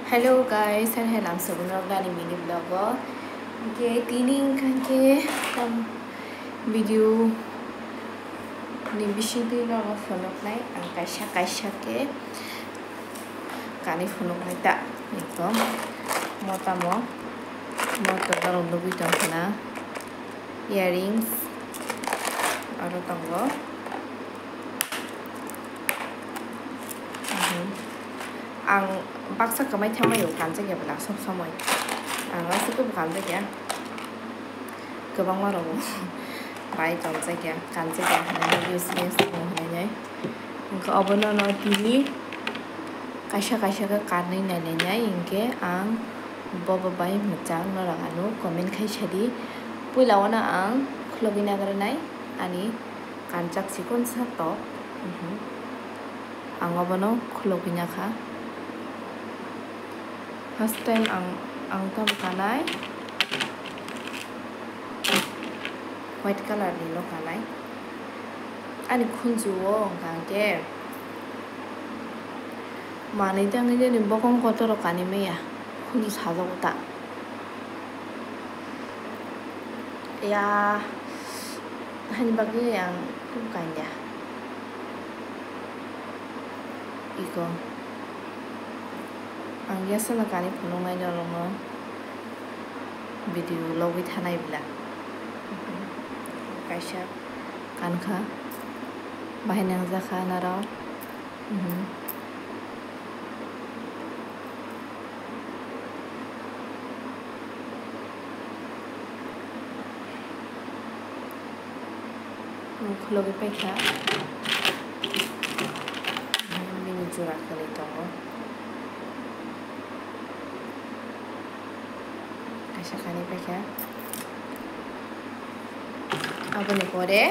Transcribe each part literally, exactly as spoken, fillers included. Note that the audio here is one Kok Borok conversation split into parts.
Hello guys, and hello, ang Sabun Rok Dani mini vlog o. Ke tini hingkha ke tam video ni bisingtwi no phunuknai, ang kaisa kaisa ke kani phunuknai ta. Ito motamo moto norok nugwi tongkhana, earrings aro tongo. Mhm. Ang baksa kwmai thamai o kanjakya bwla sob somoi. Ang aswk bo kanjakya. Kwbangma rok bai kanjakya, kanjakya hinwi useless bo hinwi. Hwnkhe obono no tini kaisa kaisa khe kanwi nailainai, hinkhe ang bobo bai mwchang norok ano comment khai sadi. Puila o no ang khulogwi nagranai ani kanjak chikonsa top. Mhm. Ang obono khulogwi nakha. First time ang, ang tamo kanai white color ni no kanai. Ani khunju o hwnkha hwnkhe manwi tangwi jani bokong kotor o kanwi maya, khunju sajago ta. Ya, hani bagwi ang kanya. Iko. Ang yasano kani phunuknai norokno video logwi thanai bwla. Kaisa kankha. Bahai nangjakha norok. Mhm. Ang khulogwi paikha. Bini jora kwrwi tongo. Kaisa kanwi paikha. Aboni pore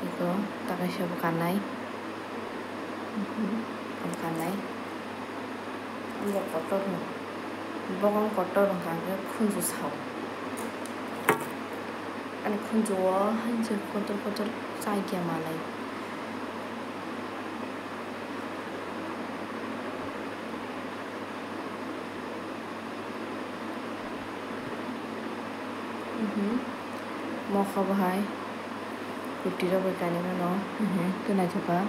iko ta kaisa bo kanai. Mhm, ang kanai. Bo kotor no. Bokong kotor wngkha hwnkhe khunju sao. Ani khunju o hanjak kotor kotor chakya manwi. Mhm. Mokha bahai. Kurti rok bai kanwi mano. Mhm. Tei naithok kha.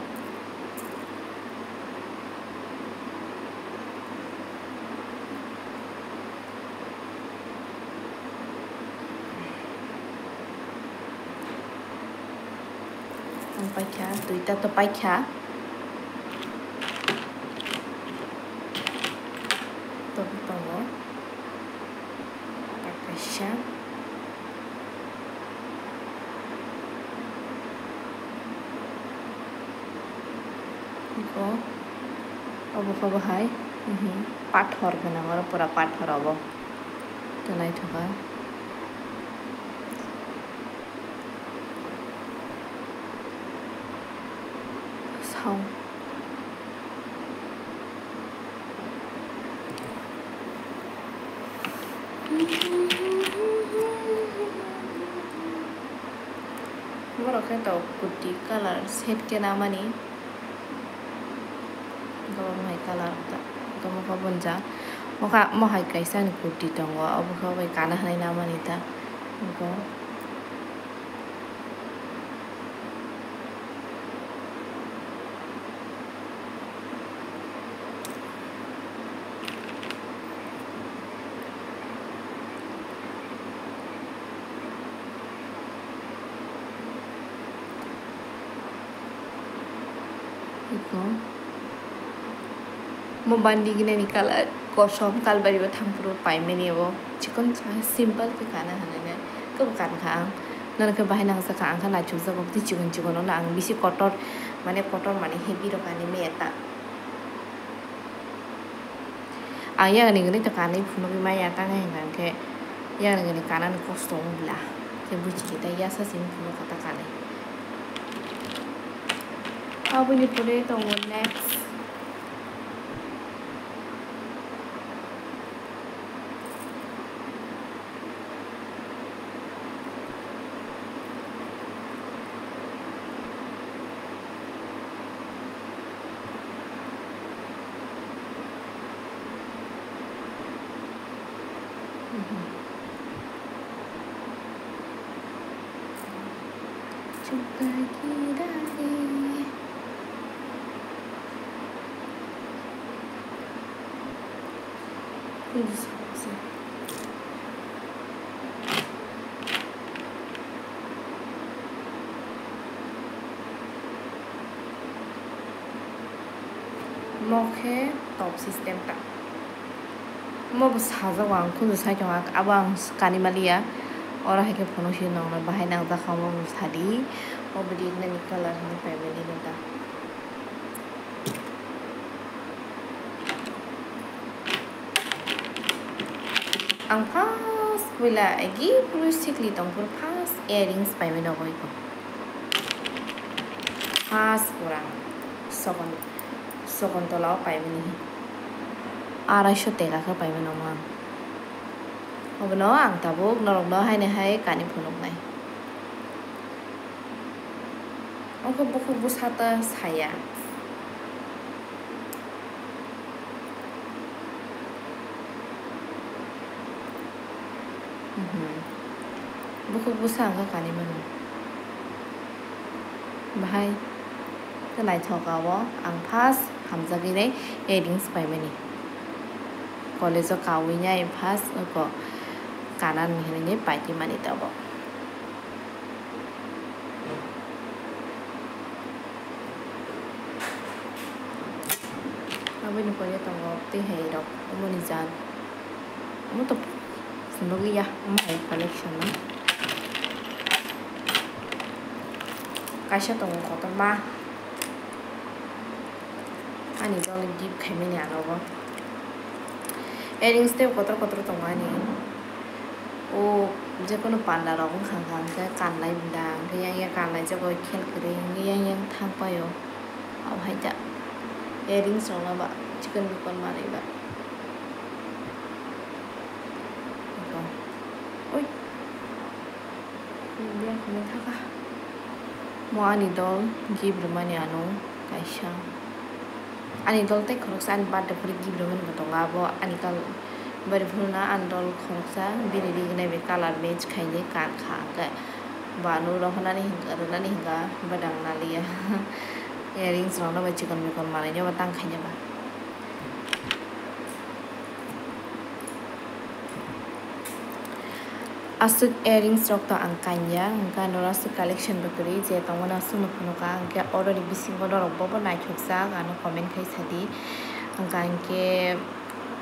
Ang paikha, duita to paikha. Tok tongo. Kaisa. Iko obo khe bo hai, mhm, pathor gwnang, oro pura pathor obo. Tei naithok kha. Sao. Borok khe tok kurti colour set khe namani. Abo mohai colour ta, abo mohai bonjak. Mohai kaisa ni kurti tongo, abo khe bai kana hinwi namani ta. Iko mo bandi gini ni colour kosom, kalbari bo thangphuru paimani abo chikon simple khe kana hinwi kebo kankha ang. Nang khe bahai nangjakha, ang khe naichukjago tei chikon chikon no ang bisi kotor, mane kotor mane heavy rok ani maya ta. Ang yang ni gwnwi ta kanwi phunugwi maya, tamo hwnka hwnkhe yang ni gwnwi kanani kosto wng bwla. Khe buchidi ta yasa simi phunukha ta kanwi. Aboni pore tongo next. Mo khe top system ta. Mo bo sajak ang khunju sai tongo, abo ang kanwi maliya. Oro hai khe phunuk si nongno bahai nangjak kha, omo sadi. O bwdwi nani colour hinwi paimani nw ta. Ang first puila agi phuru sikli tongphuru first earrings paimani nogo iko. First pura sokon, sokon tola o paimani hi. Araisho teka khe paimani nogo ang. Obono ang tabuk norokno haino hai kani phunuknai. Ongkhe bukhuk bwsa ta saya. Mhm. Bukhuk bwsa ang kha kanwi mano. Bahai khe naithoka o ang first hamjagwi nai earrings paimani. College o kawi nai first oko kanan hinwi paitwi mani tabuk. Aboni pore tongo tei hai rok, omoni jat. Omo to phunukya, omo hai collection no. Kaisa tongo kotorma. Ani dol gift khaimani ano bo. Earrings tei kotor kotor tongo ani. O jekono panda rok wngkha kha hwnkhe kanlai bwla hwnkhe yang yang kanlai jago khel kwrwi hwnkhe yang yang thang paio. Abo hai ta earrings rok no ba chikon mikon manwi ba. Oi. India khwnwi thaka. Mo ani dol gift rwmani ano kaisa. Ani dol tei khoroksa ani birthday phuru gift rwmani bo tongo abo ani kal-, bari phuru no ani dol khoroksa bini rignai bai colour match khainai kan kha hwnkhe bo ano rohornani hwnkha, rwnani hwnkha bwdang naliya. Earrings rok no bai chikon mikon manwi no bo tang khainai ba. Aswk earrings rok to ang kanya, hwnkhe ano aswk collection bo kwrwi je tongmani aswk no phunukha, hwnkhe oroni bisingo norok bobo naithokjak ano comment khai sadi, hwnkha hwnkhe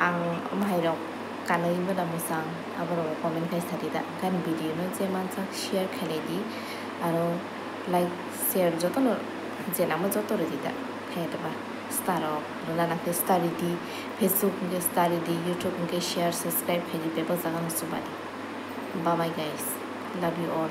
ang omo hai rok kanwi mano mwchang aborok bo comment khai sadi da, hwnkhe ani video no je manjak share khailai di, aro like share jotono je nangma joto rwdi da, khe da ba star rok rwna nangkhe star rwdi, Facebook hwnkhe star rwdi, YouTube hwnkhe share, subscribe khaidi bebak jagano chubadi. Bye bye guys, love you all.